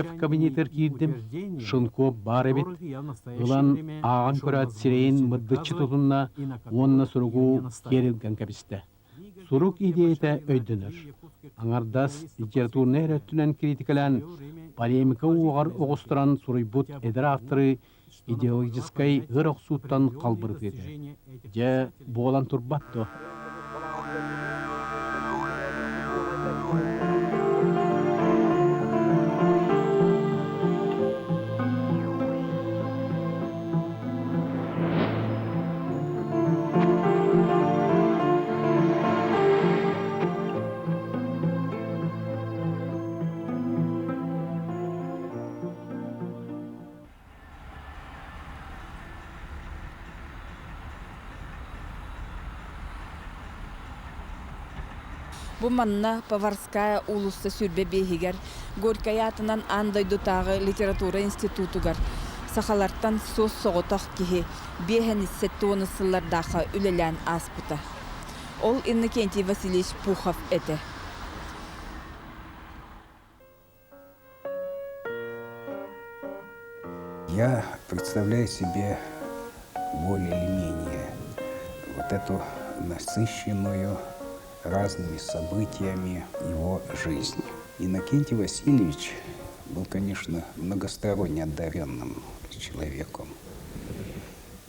Гоголев кабинетыгар киирдим, Шинков баар эбит, ылан ааҕан көрөөт сирэйин мырдыччы тутунна уонна суругу киэр илгэн кэбистэ. Сурук идиэйэтэ өйдөнөр. Аҥардас литературнай эрэ өттүнэн критикэлээн, полемика уоҕар оҕустаран суруйбут эдэр авторы идеологическай ыар охсууттан халбарытыа этэ. Дьэ, буолан турбат дуо? Бу манна Поварская уулусса 25-игэр Горькай аатынан аан дойдутааҕы литература институтугар сахалартан суос-соҕотох киһи 570 сыллардаахха үлэлээн ааспыта. Ол Иннокентий Васильевич Пухов этэ. Я представляю себе более или менее вот эту насыщенную разными событиями его жизнь. Иннокентий Васильевич был, конечно, многосторонне одаренным человеком.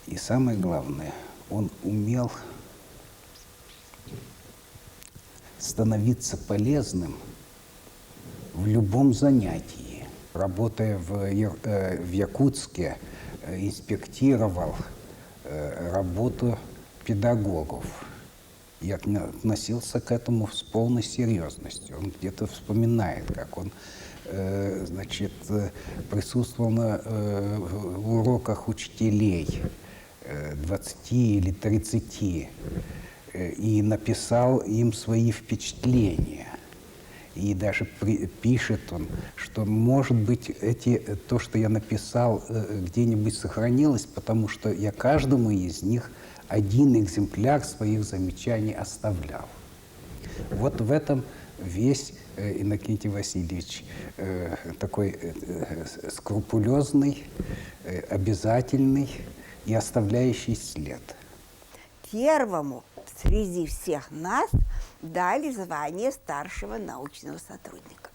И самое главное, он умел становиться полезным в любом занятии. Работая в, э, в Якутске, э, инспектировал э, работу педагогов. И относился к этому с полной серьезностью. Он где-то вспоминает, как он значит, присутствовал на уроках учителей 20 или 30 и написал им свои впечатления. И даже при, пишет он, что, может быть, эти, то, что я написал, где-нибудь сохранилось, потому что я каждому из них один экземпляр своих замечаний оставлял. Вот в этом весь Иннокентий Васильевич такой скрупулезный, обязательный и оставляющий след. Первому среди всех нас дали звание старшего научного сотрудника.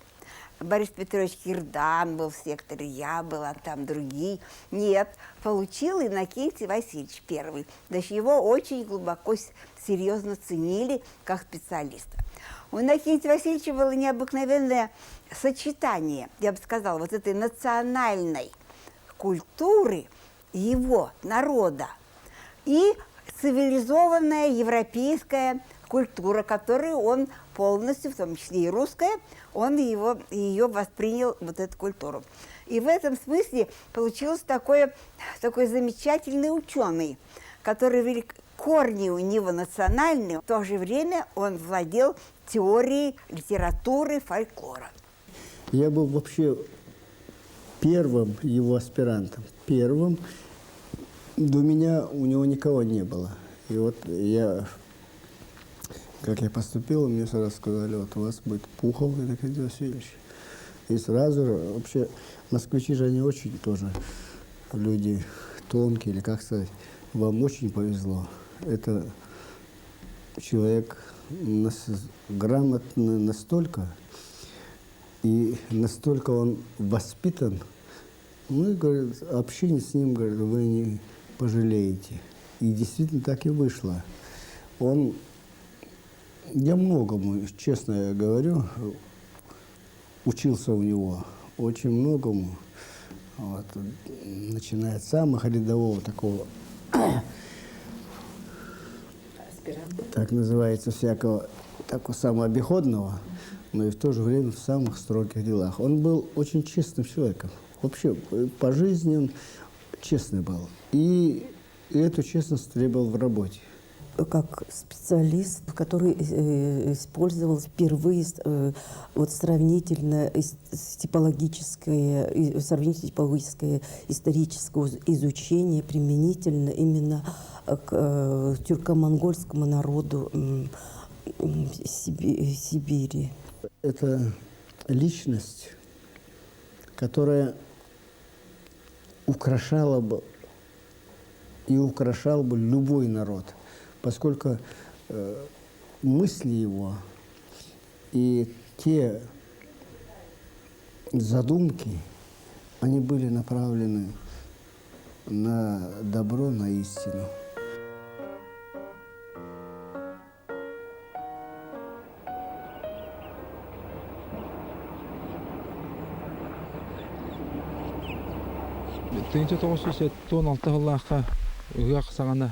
Борис Петрович Кирдан был в секторе, я была, там другие. Нет, получил Иннокентий Васильевич первый. Значит, его очень глубоко, серьезно ценили как специалиста. У Иннокентия Васильевича было необыкновенное сочетание, я бы сказала, вот этой национальной культуры его народа и цивилизованная европейская культура, которую он полностью, в том числе и русская, он его, ее воспринял, вот эту культуру. И в этом смысле получился такой, такой замечательный ученый, который велик, корни у него национальные, в то же время он владел теорией литературы, фольклора. Я был вообще первым его аспирантом, первым. До меня у него никого не было. И вот я, как я поступил, мне сразу сказали, вот у вас будет Пухов Иннокентий Васильевич. И сразу же, вообще, москвичи же они очень тоже люди тонкие, или как сказать, вам очень повезло. Это человек грамотный настолько, и настолько он воспитан, ну, и, говорит, общение с ним, говорит, вы не пожалеете. И действительно так и вышло. Он, я многому, честно я говорю, учился у него, очень многому. Вот, начиная от самых рядового такого, так называется, всякого такого самого обиходного, но и в то же время в самых строгих делах. Он был очень честным человеком. Вообще, по жизни он честный был. И эту честность требовал в работе. Как специалист, который использовал впервые вот сравнительно типологическое, сравнительно типологическое историческое изучение применительно именно к тюрко-монгольскому народу Сибири. Это личность, которая украшала бы и украшал бы любой народ, поскольку мысли его и те задумки, они были направлены на добро, на истину. Тыһыынча 976 сыллаахха ыһыах саҕана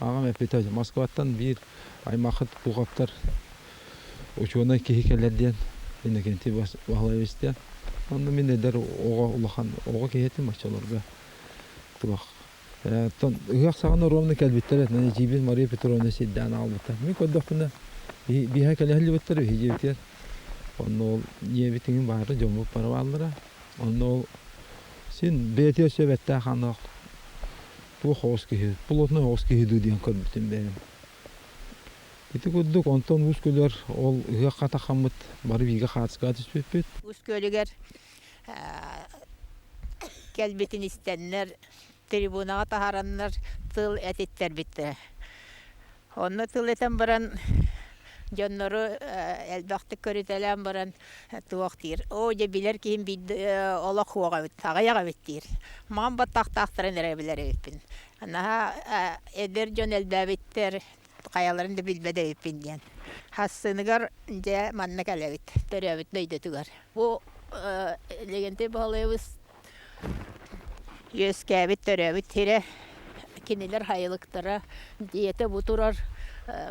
аҕам эппитэ Москваттан биир аймахыт Пуховтар учуонай киһи кэлэр диэн Иннокентий Баһылаевич диэн. Онно мин эдэр оҕо улахан оҕо киһи этим оччолорго туох Оттон ыһыах саҕана ровно кэлбиттэр этэ. Эдьиийбин Мария Петровна сирдээн аҕалбыттар. Мин көрдөхпүнэ биэһэ кэлэ сылдьыбыттар үһү дьиэбитигэр. Онно ол дьиэбитигин баара дьоммут бары бааллара. Онно ол син бэйэтигэр сөбэттээх анах туох оҕус киһи, плотной оҕус киһи дуу диэн көрбүтүм бэйэм. Ити курдук онтон Уус Көлөр ол ыһыахха тахаммыт бары бииргэ хаацкаҕа түспүппүт. Уус Күөлүгэр кэлбитин истэннэр трибунаҕа таһаараннар тыл этиттэрбиттэрэ. Онно тыл этэн баран дьоннору элбэхтик көрүтэлээн баран туох диир, оо дьэ билэр киһим биирдэ олох суох эбит, аҕыйах эбит диир. Маҕан баттахтаахтарын эрэ билэр эбиппин. Наһаа эдэр дьон элбээбиттэр, хайаларын да билбэт эбиппин диэн. Хассыныгар дьэ манна кэлэбит, төрөөбүт дойдутугар. Бу Лэгэнтэй Баһылайабыс үөскээбит, төрөөбүт сирэ, кинилэр сайылыктара дьиэтэ бу турар,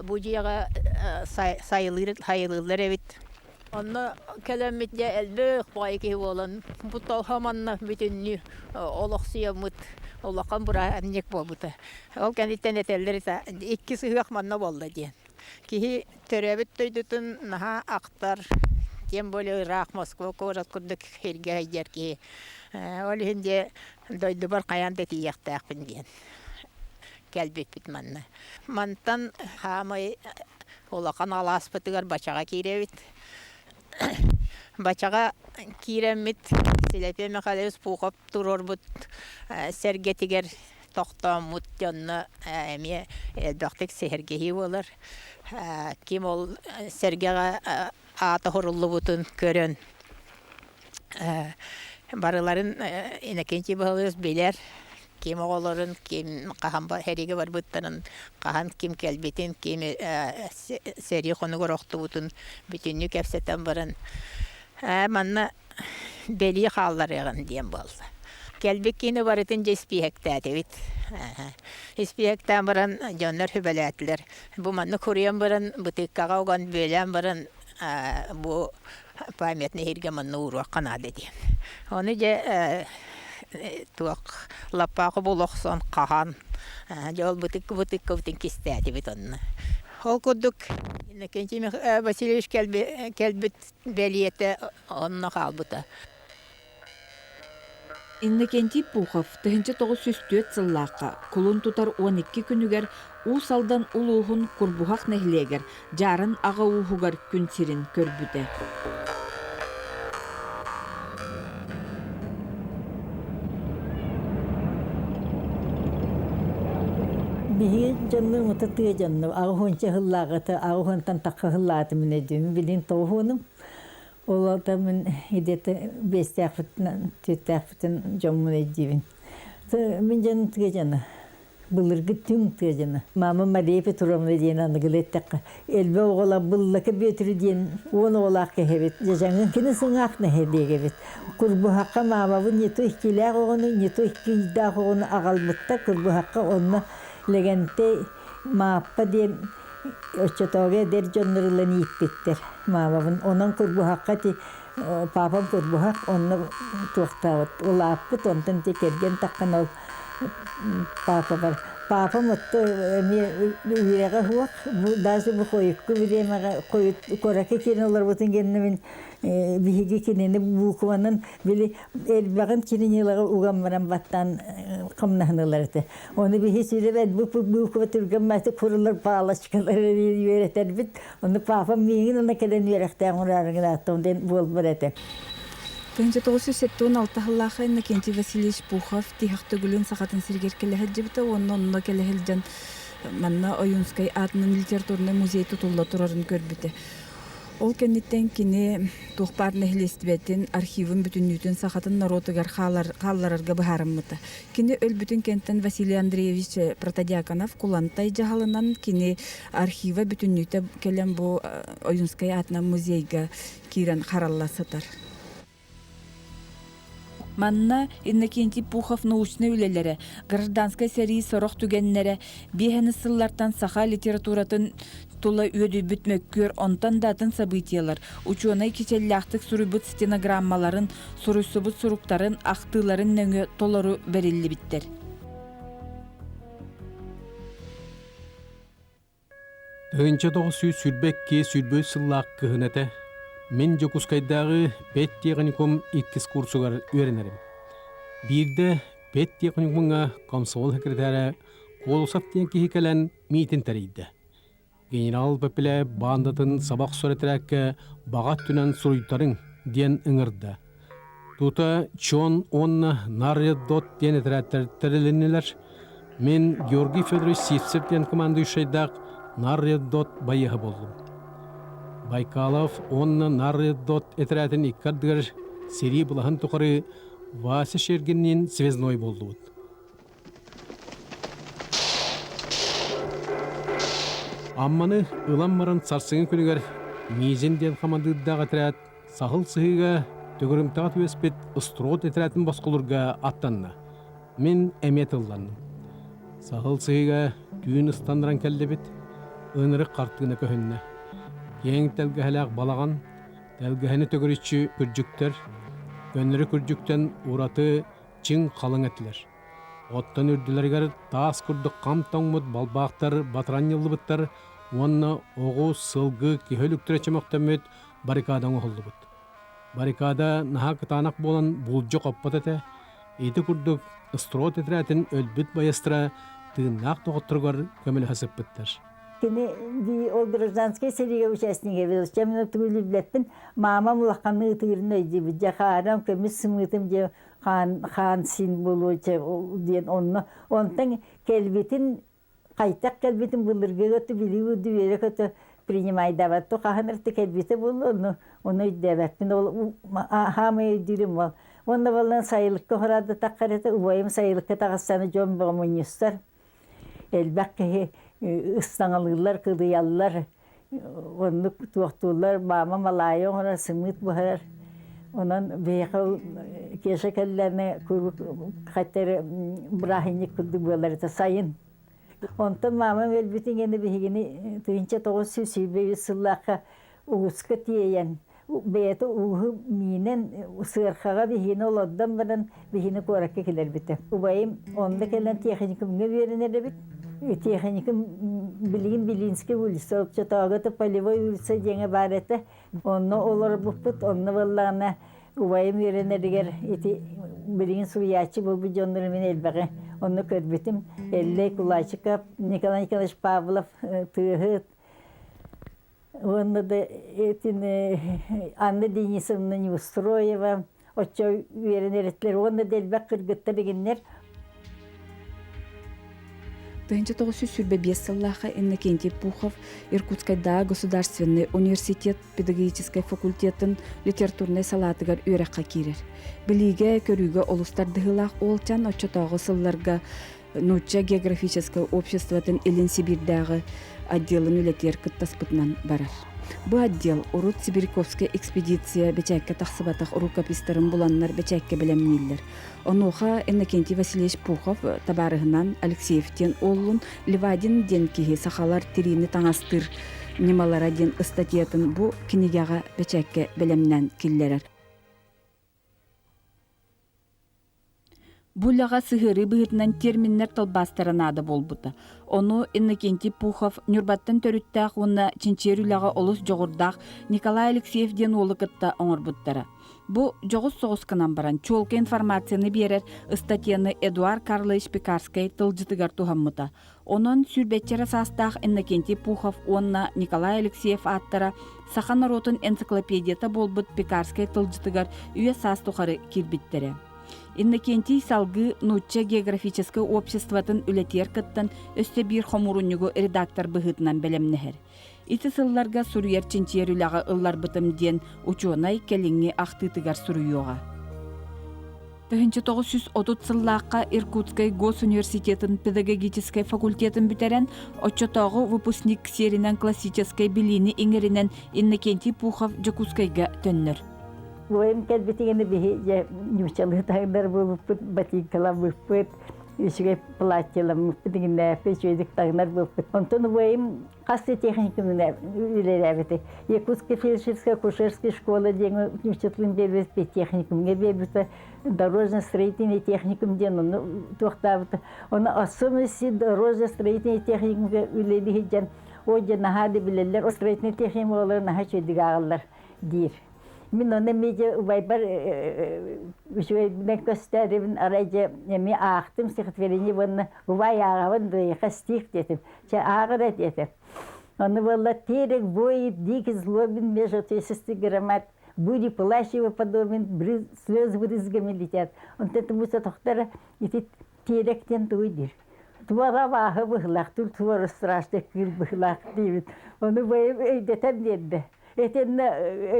бу дьиэҕэ сайылыыр, сайылыыллар эбит. Онно кэлэммит дьэ элбэх баҕайы киһи буолан, бу толхо манна бүтүннүү олохсуйаммыт улахан бырааһынньык буолбута. Ол кэнниттэн этэллэр этэ, икки сыһыах манна буолла диэн. Киһи төрөөбүт дойдутун наһаа ахтар, тем более ыраах Москва куорат курдук сиргэ сылдьар киһи. Ол иһин дьэ дойдубар хайаан да тиийиэхтээхпин диэн кэлбиппит манна. Мантан хаамай улахан алааспытыгар Бачаҕа киирэбит. Бачаҕа киирэммит Силэпиэ Михайлович Пухов туруорбут сэргэтигэр тохтооммут дьонно эмиэ элбэхтик сэһэргэһии буолар. Ким ол сэргэҕэ аата суруллубутун көрөн барыларын Иннокентий Баһылайыс билэр, ким оҕолорун, ким хаһан сэриигэ барбыттарын, хаһан ким кэлбитин, ким сэрии хонугар охтубутун бүтүннүү кэпсэтэн баран манна бэлиэ хаалларыаҕын диэн буолла. Кэлбит киһини барытын дьэ испииһэктээтибит. Испииһэктээн баран дьоннор сүбэлээтилэр. Бу маннык суруйан баран, бытыыккаҕа уган бүөлээн баран бу памятный иһиргэ манна ууруохха наада диэн. Ону дьэ туох лаппаахы була охсон хаһан дьэ ол бытык бытыккабытын кистээтибит онно. Ол курдук Иннокентий Васильевич кэлбит бэлиэтэ онно хаалбыта. Иннокентий Пухов 1904 сыллаахха кулун тутар 12 күнүгэр Уус Алдан улууһун Курбуһах нэһилиэгэр Дьаарын аҕа ууһугар күн сирин көрбүтэ. Биһиги дьоннор мута тыа дьонно аҕыс уонча сыллааҕыта аҕыс уонтан тахха сыллаатым мин өйдүүмүн билигин тоҕус уонум. Ол аата мин где-то биэстээхпитин түөртээхпитин дьоммун өйдүүбүн. Мин дьонум тыа дьоно. Былыргы түҥ тыа дьоно. Мама Мария Петровна диэн аныгылыы эттэххэ, элбэх оҕолоох Быллака Бүөтүрү диэн уон оҕолоох киһи эбит. Дьадьаҥы кини сыҥаах нэһилиэк эбит. Курбуһахха маамабын не то иккилээх оҕону, не то икки ыйдаах оҕону аҕалбыттар. Курбуһахха онно Лэгэнтэй Мааппа диэн оччотооҕу эдэр дьоннор ылан ииппиттэр маамабын. Онон Курбуһахха ити папам Курбуһах онно туохтаабыт улааппыт, онтон ити кэргэн таххан ол папабар папам отто эмиэ үөрэҕэ суох даже бу хойукку бириэмэҕэ хойут куоракка киирэн олорбутун гэннэ мин биһиги кинини букванан били элбэҕин чернилаҕа уган баран баттаан хамнаһын ылар этэ ону биһи сүрэ буква түргэн маастык курулар палочкалар үөрэтэрбит ону папам миигин ына кэлэн үөрэхтээх ураарыгын ааттам диэн буолбар этэ. 1976 сыллаахха Иннокентий Васильевич Пухов тиһэх төгүлүн Сахатын сиригэр кэлэ сылдьыбыта уонна онно кэлэ сылдьан манна Ойуунскай аатынан литературнай музей тутулла турарын көрбүтэ. Ол кэнниттэн кини туох баар нэһилиэстибэтин, архивын бүтүннүүтүн сахатын норуотугар хаалларарга быһаарыммыта. Кини өлбүтүн кэнтэн Василий Андреевич Протодьяконов Кулантай дьаһалынан кини архива бүтүннүүтэ кэлэн бу Ойуунскай аатынан музейга киирэн харалла сытар. Манна Иннокентий Пухов научнай үлэлэрэ, гражданскай сэрии сорох түгэннэрэ, биэһэни сыллартан саха литературатын тула үөдүйбүт мөккүөр, онтон да атын событиелар, учуонай кичэллээхтик суруйбут стенограммаларын, суруйсубут суруктарын, ахтыыларын нөҥүө толору бэриллибиттэр. 1922 сүүрбэ үс сыллаах кыһын этэ. Мин Дьокуускайдааҕы педтехникум иккис курсугар үөрэнэрим. Биирдэ педтехникумҥа комсомол секретарэ Колосов диэн киһи кэлэн миитин тэрийдэ. Генерал Пепеляев баандатын саба охсор этэрээккэ баҕа өттүнэн суруйтарыҥ диэн ыҥырда. Тута Чон уонна Нарредот диэн этэрээттэр тэрилиннилэр. Мин Георгий Федорович Сивцев диэн командующайдаах Нарредот байыаһа буоллум. Байкалов уонна Нарредот этэрээтин икки ардыгар сэрии былаһын тухары Вася Шергинниин связной буоллубут. Амманы ылан баран сарсыҥҥы күнүгэр Мизин диэн хамандыырдаах этэрээт Саһыл сыһыыга төгүрүмтэҕэ түбэспит Строд этэрээтин босхолуурга аттанна. Мин эмиэ тылланным. Саһыл сыһыыга түүн ыстаннаран кэллибит, ынырык хартыына көһүннэ. Киэҥ тэлгэһэлээх балаҕан, тэлгэһэни төгүрүччү күрдьүктэр, көннөрү күрдьүктэн ураты чиҥ халыҥ этилэр. Оттон үрдүлэригэр таас курдук хам тоҥмут балбаахтар батаранньыллыбыттар уонна оҕус, сылгы, киһи өлүктэрэ чөмөхтөммүт баррикада оҥоһуллубут. Баррикада наһаа кытаанах буолан булдьу хоппот этэ. Ити курдук Строд этэрээтин өлбүт байыастара тыыннаах доҕотторугар көмөлөһө сыппыттар. Кини ол гражданскай сэриигэ участнига был. Чем түгүлүбэппин мамам улаханны ытыырын өйдүүбүт. Дьэ хаарам көмүс сымыытым дьэ хаан хаан син буолуо диэн онно онтон кэлбитин Хайтах кэлбитин былыргыга билии үөрэ көтө принимайдабатту хаһан эрте кэлбитэ буолла ону ону өйдөөбөппүн ол хаамай өйдүүрүм ол уонна буоллан сайылыкка хораада таххарета убайым сайылыкка таҕыстаны дьон бөҕө мунньустар элбэх киһи ыстаҥалыыллар кылыйаллар оннук туохтууллар маама малаайа оҥорор сымыыт буһарар онон биһиэхэ Кеша кэллээнэ куруук хотя бырааһынньык курдук буолар этэ сайын онтон маамам өлбүтүн гэнэ биһигини 1923 сыллаахха улууска тиэйэн бэйэтэ ууһу миинэн сыархаҕа биһигини олордон баран биһини куоракка кэлэрбитэ убайым онно кэлэн техникумҥа үөрэнэр эбит техникум билигин Белинскэй улица оччотооҕу Полевой улица диэҥэ баар этэ онно олорбуппут онно буоллаҕына убайым үөрэнэригэр ити билигин суруйааччы буолбут дьоннору мин элбэҕи онно көрбүтүм Эллэй Кулачиков Николай Николаевич Павлов тыаһыт Уонна да этини Анна Денисовна Неустроева оччо үөрэнэр этилэр уонна да элбэх кыргыттар игиннэр. 1925 сыллаахха Иннокентий Пухов Иркутскайдааҕы государственнай университет педагогическай факультетын литературнай салаатыгар үөрэххэ киирэр. Билиигэ, көрүүгэ олус тардыһыылаах уолчаан оччотооҕу сылларга Нуучча географическай обществотын Илин Сибиирдээҕи отделын үлэтигэр кыттаспытынан барар. Бу отдел урут Сибиряковскай экспедиция бэчээккэ тахсыбатах рукопистарын буланнар бэчээккэ бэлэмнииллэр. Онуоха Иннокентий Васильевич Пухов табаарыһынан Алексеев диэн уоллун Левадин диэн киһи сахалар тириини таҥастыыр ньымалара диэн ыстатыйатын бу кинигэҕэ бэчээккэ бэлэмнээн киллэрэр. Бу үлэҕэ сыһыарыы быһыытынан терминнэр тылбаастара наада буолбута. Ону Иннокентий Пухов Ньурбаттан төрүттээх уонна чинчийэр үлэҕэ олус дьоҕурдаах Николай Алексеев диэн уолу кытта оҥорбуттара. Бу дьоҕус соҕус гынан баран чуолкай информацияны биэрэр ыстатыйаны Эдуард Карлович Пекарскай тылдьытыгар туһаммыта. Онон сүүрбэччэ эрэ саастаах Иннокентий Пухов уонна Николай Алексеев ааттара саха норуотун энциклопедията буолбут Пекарскай тылдьытыгар үйэ-саас тухары киирбиттэрэ. Иннокентий салгыы Нуучча географическай обществотын үлэтигэр кыттан өссө биир хомуурунньугу редактор быһыытынан бэлэмнэһэр. Ити сылларга суруйар-чинчийэр үлэҕэ ылларбытым диэн учуонай кэлиҥҥи ахтыытыгар суруйуоҕа. 1930 сыллаахха Иркутскай госуниверситетын педагогическай факультетын бүтэрэн, оччотооҕу выпускник сиэринэн классическай билиини иҥэринэн Иннокентий Пухов Дьокуускайга төннөр. Уойум кэлбитигини биһи дьэ ньуучалыы таһындар буолбуппут, ботинкаламмыппыт, үчүгэй платьеламмыппыт, иҥиннээппит, үчүгэйдик таҥнар буолбуппут. Онтон убайым хас да техникумна үлэлээбитэ. Якутская фельдшерско-акушерская школа диэн нууччатылын биэрбит техникумҥа биэрбитэ, дорожно-строительный техникум диэн ону туохтаабыта. Ону особенности дорожно-строительный техникумга үлэлии сылдьан, ой дьэ наһаа да билэллэр, строительный техникум оҕолоро наһаа үчүгэйдик ааҕаллар диир. Мин ону эмиэ дьэ убайбар үчүгэйбинэн көстөөдүбүн арай дьэ эмиэ аахтым стихотворение уонна убай ааҕабын дуйха стих диэтим. Чэ ааҕар диэтим. Ону буолла терек воет дикий злобен меж отечественных громад бури плащ его подобен слезы брызгами летят. Онтон тумуса тохтара ити терек диэн тугуй диир. Туора абааһы быһылаах, тур туора страшный кыыл быһылаах диибит. Ону бэйэм өйдөтөн биэрдэ. Этиннэ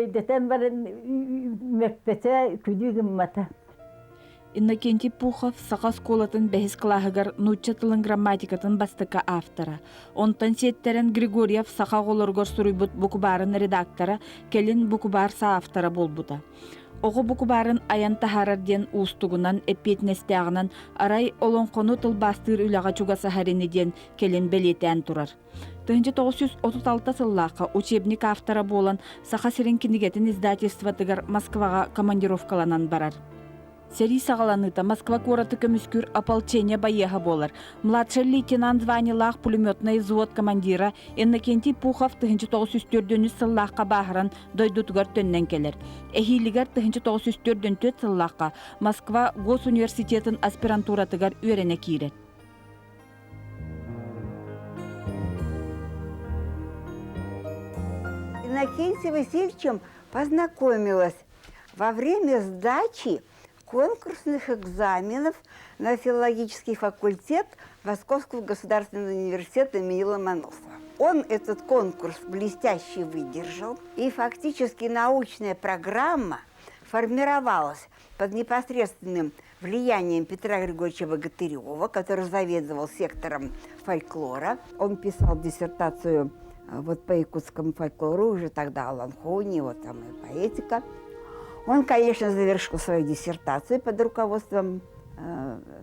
өйдөтөн баран мөкпөтө, күлүү гыммата. Иннокентий Пухов саха оскуолатын бэһис кылааһыгар нуучча тылын грамматикатын бастакы автора. Онтон сиэттэрэн Григорьев саха оҕолоругар суруйбут букубаарын редактора, кэлин букубаар соавтора буолбута. Оҕо букубаарын айан таһаарар диэн уустугунан, эппиэтинэстээҕинэн арай олоҥхону тылбаастыыр үлэҕэ чугасаһар ини диэн кэлин бэлиэтээн турар. 1936 сыллаахха учебник автора буолан Саха сирин кинигэтин издательствотыгар Москваҕа командировкаланан барар. Сэрии саҕаланыыта Москва куораты көмүскүүр ополчение байыаһа буолар. Младший лейтенант званиелаах пулеметный взвод командира Иннокентий Пухов 1904 сыллаахха бааһыран дойдутугар төннөн кэлэр. Эһиилигэр 1944 сыллаахха Москва госуниверситетын аспирантуратыгар үөрэнэ киирэр. Иннокентий Васильевичем познакомилась во время сдачи конкурсных экзаменов на филологический факультет Московского государственного университета имени Ломоносова. Он этот конкурс блестяще выдержал, и фактически научная программа формировалась под непосредственным влиянием Петра Григорьевича Богатырева, который заведовал сектором фольклора. Он писал диссертацию вот по якутскому фольклору, уже тогда Аланхони, вот там и поэтика. Он, конечно, завершил свою диссертацию под руководством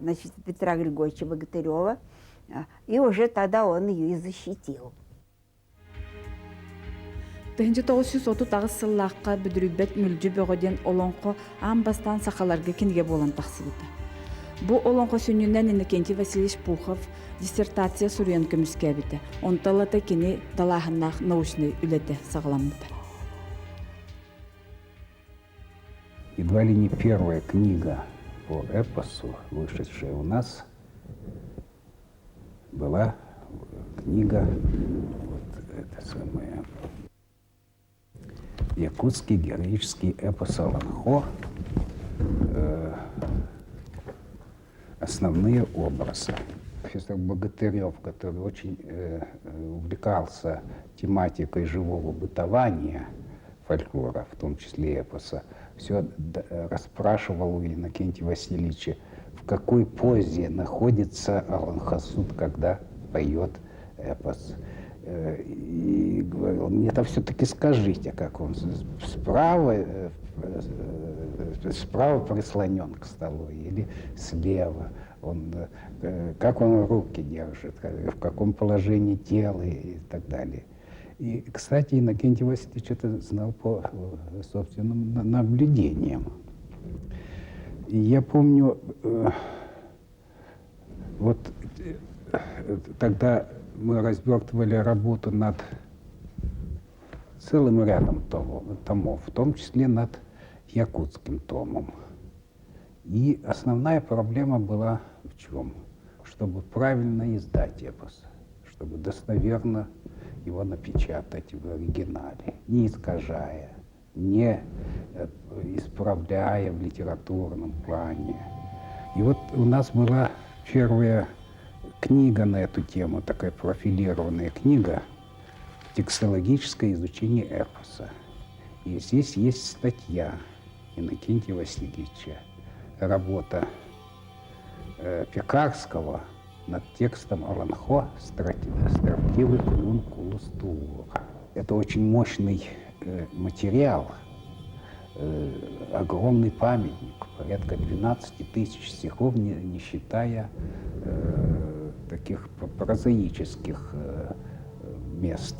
значит, Петра Григорьевича Богатырева, и уже тогда он ее и защитил. 1938 сыллаахха Бүдүрүйбэт Мүлдьү Бөҕө диэн олоҥхо аан бастаан сахаларга кинигэ буолан тахсыбыта. Бу олоҥхо сүнньүнэн Иннокентий Васильевич Пухов диссертация суруйан көмүскээбитэ. Онтон ылата кини далааһыннаах научнай үлэтэ саҕаламмыта. Едва ли не первая книга по эпосу, вышедшая у нас, была книга вот это самое Якутский героический эпос Олонхо э, основные образы. Профессор Богатырев, который очень э, увлекался тематикой живого бытования фольклора, в том числе эпоса, все расспрашивал у Иннокентия Васильевича, в какой позе находится Аланхасут, когда поет эпос. И говорил, мне это все-таки скажите, как он справа, справа прислонен к столу или слева, он, как он руки держит, в каком положении тела и так далее. И, кстати, Иннокентий Васильевич это знал по собственным наблюдениям. И я помню, вот тогда мы развертывали работу над целым рядом томов, в том числе над якутским томом. И основная проблема была в чем? Чтобы правильно издать эпос, чтобы достоверно его напечатать в оригинале, не искажая, не исправляя в литературном плане. И вот у нас была первая книга на эту тему, такая профилированная книга «Текстологическое изучение эпоса». И здесь есть статья Иннокентия Васильевича, работа Пекарского над текстом Олонхо «Строптивый кулун Кулустуур». Это очень мощный материал, огромный памятник, порядка 12 тысяч стихов, не считая таких прозаических мест,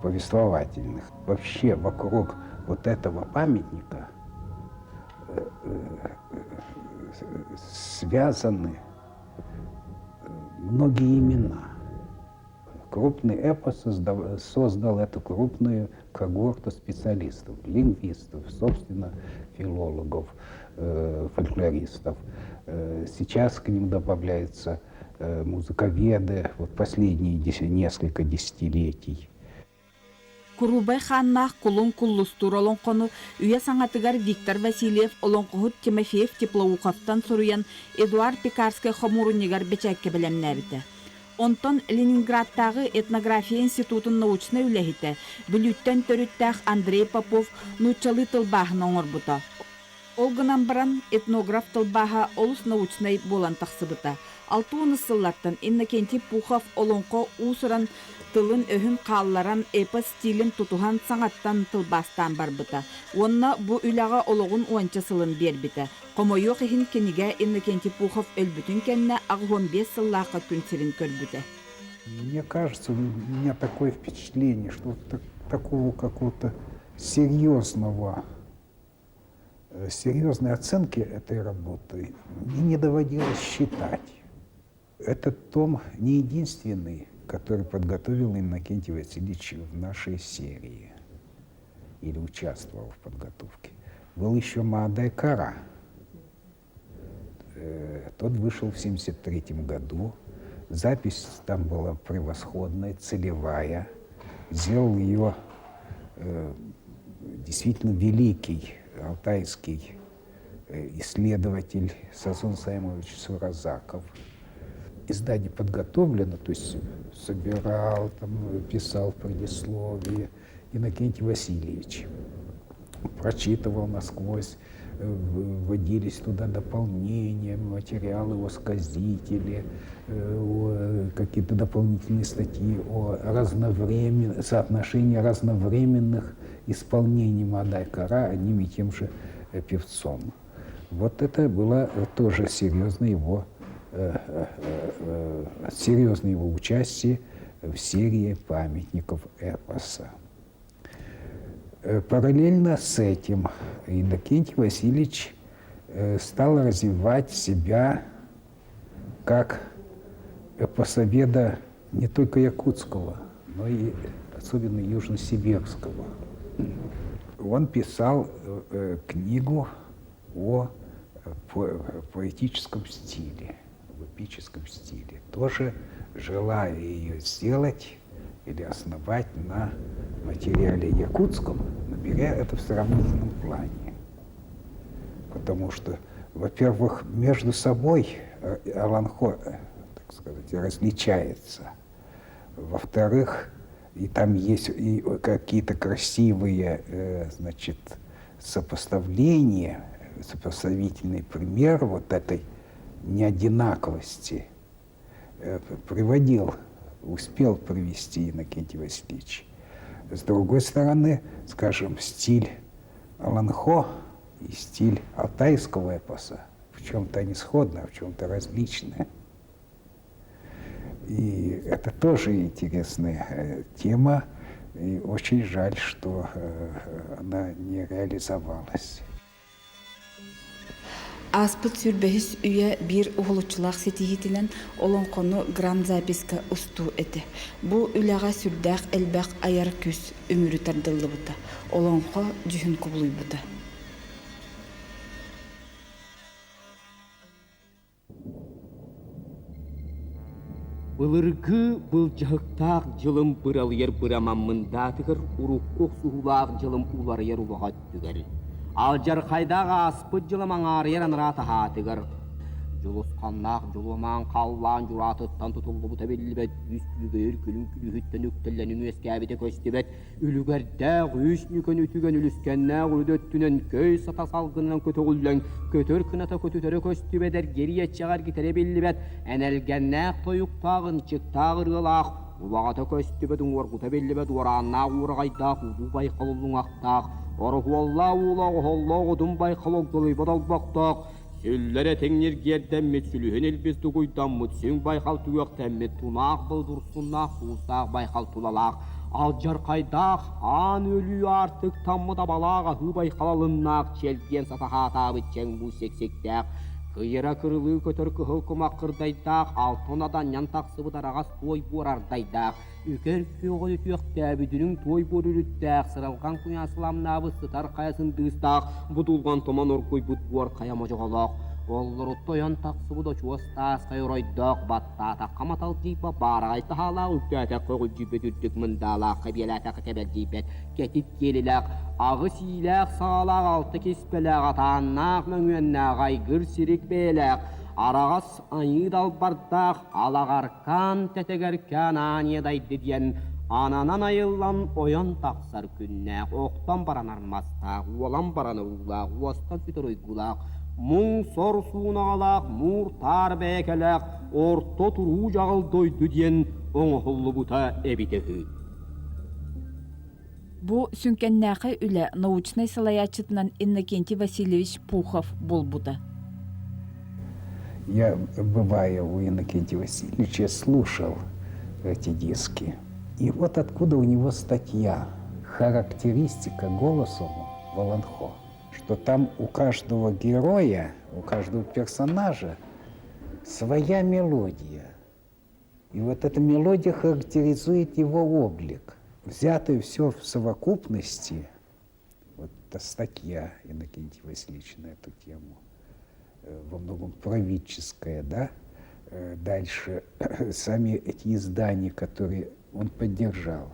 повествовательных. Вообще вокруг вот этого памятника связаны многие имена. Крупный эпос создал эту крупную когорту специалистов, лингвистов, собственно, филологов, фольклористов. Сейчас к ним добавляются музыковеды, вот последние несколько десятилетий. Куруубай хааннаах Кулун Куллустуур олоҥхону үйэ саҥатыгар Виктор Васильев олоҥхоһут Тимофеев Теплоуховтан суруйан Эдуард Пекарскай хомуурунньугар бэчээккэ бэлэмнээбитэ. Онтон Ленинградтааҕы этнография институтун научнай үлэһитэ, Бүлүүттэн төрүттээх Андрей Попов нууччалыы тылбааһын оҥорбута. Ол гынан баран, этнограф тылбааһа олус научнай буолан тахсыбыта. 60 сыллартан Иннокентий Пухов олоҥхо уус-уран тылын-өһүн хаалларан, эпос стилин тутуһан саҥаттан тылбаастаан барбыта. Уонна бу үлэҕэ олоҕун уонча сылын биэрбитэ. Хомойуох иһин, кинигэ Иннокентий Пухов өлбүтүн кэннэ 85 сыллаахха күн сирин көрбүтэ. Мне кажется, у меня такое впечатление, что вот такого какого-то серьезного серьезной оценки этой работы мне не доводилось считать. Этот том не единственный, который подготовил Иннокентий Васильевич в нашей серии или участвовал в подготовке. Был еще Маадай Кара. Тот вышел в 1973 году. Запись там была превосходная, целевая. Сделал ее действительно великий алтайский исследователь Сазон Саймович Суразаков. Издание подготовлено, то есть собирал, там, писал в предисловии Иннокентий Васильевич. Прочитывал насквозь, вводились туда дополнения, материалы о сказителе, какие-то дополнительные статьи о соотношении разновременных исполнений Маадай Кара одним и тем же певцом. Вот это было тоже серьезное его участие в серии памятников эпоса. Параллельно с этим Иннокентий Васильевич стал развивать себя как эпосоведа не только якутского, но и особенно южносибирского. Он писал книгу о поэтическом стиле, в эпическом стиле, тоже желая ее сделать или основать на материале якутском, но беря это в сравнительном плане. Потому что, во-первых, между собой олонхо, так сказать, различается. Во-вторых, и там есть и какие-то красивые, значит, сопоставления, сопоставительный пример вот этой неодинаковости приводил, успел привести Иннокентий Васильевич. С другой стороны, скажем, стиль олонхо и стиль алтайского эпоса в чем-то они сходны, а в чем-то различны. И это тоже интересная тема, и очень жаль, что она не реализовалась. Ааспыт сүүрбэһис үйэ биир уһулуччулаах ситиһиитинэн олоҥхону гран-записка устуу этэ. Бу үлэҕэ сүрдээх элбэх айар күүс үмүрү тардыллыбыта, олоҥхо дьүһүн кубулуйбута. Былыргы былдьаһыктаах дьылым быралыйар бырамаммын даатыгар урукку охсуһуулаах дьылым уларыйар улаҕа өттүгэр, алдьархайдаах ааспыт дьылым аҥаарыйар анараа таһаатыгар, дьулусханнаах дьулумаан халлаан дьураатыттан тутуллубута биллибэт үс күөгэйэр күлүм күлүүһүттэн үктэллэнин үөскээбитэ көстүбэт Үлүгэрдээх үс нүкэн үтүгэн үлүскэннээх үрдэ өттүнэн көй сата салгынынан көтөҕүллэн, көтөр кыната көтүтэрэ көстүбэт эргириэ чэҕэргитэрэ биллибэт, энэлгэннээх тойуктаах ынчыктаах ырыалаах, улаҕата көстүбэт уҥуоргута биллибэт уорааннаах уураҕайдаах улуу байхал уллуҥахтаах, ороһуоллаах уулаах оһоллоох одун байхал огдолуйбат олбохтоох, сүллэр этиҥ ньиргиэрдэммит, сүлүһүн илбис дугуйдаммыт, сүҥ байхал түгэхтэммит, тунаах былдурсуннаах туустаах байхал тулалаах, алдьархайдаах аан өлүү аартыктаммыт абалаах аһыы байхал алыннаах чэлгиэн сатаһаатаабыт чэҥ муус сиксиктээх, кыйыра кырылыы көтөр кыһыл кумах кырдайдаах, алтан аданньан тахсыбыт араҕас туой буор ардайдаах, Үкэр күөҕү үтүөхтээбит үрүҥ туой буор үрүттээх, сыралҕан куйаас сыламнаабыт сытар хайа сындыыстаах, будулҕан туман оргуйбут буор хайа модьоҕолоох, оллурутта ойон тахсыбыт очуос таас хайа оройдоох, баттаатахха маталдьыйбат баараҕай таһаалаах, үктээтэххэ өҕүлдьүйбэт үрдүк мындаалаах, кэбиэлээтэххэ кэбэлдьийбэт кэтит киэлилээх, аҕыс иилээх саҕалаах, алта киспэлээх, атааннаах мөҥүөннээх, айгыр сирик бэйэлээх, араҕас айыы далбардаах алаҕаркаан тэтэгэркээн ааньа дайды диэн ананан айыллан ойон тахсар күннээх, охтон баран армастаах, уолан баран уулаах, уостан сүтэр уйгулаах, муҥ сор суунаҕалаах, муур-таар бэйэкэлээх орто туруу дьаҕыл дойду диэн оҥоһуллубута эбитэ үһү. Бу сүҥкэннээхэй үлэ научнай салайааччытынан Иннокентий Васильевич Пухов буолбута. Я, бывая у Иннокентия Васильевича, слушал эти диски. И вот откуда у него статья «Характеристика голосу в Что там у каждого героя, у каждого персонажа своя мелодия. И вот эта мелодия характеризует его облик. Взятое все в совокупности, вот эта статья Иннокентия Васильевича на эту тему, во многом провидческая, да, дальше сами эти издания, которые он поддержал.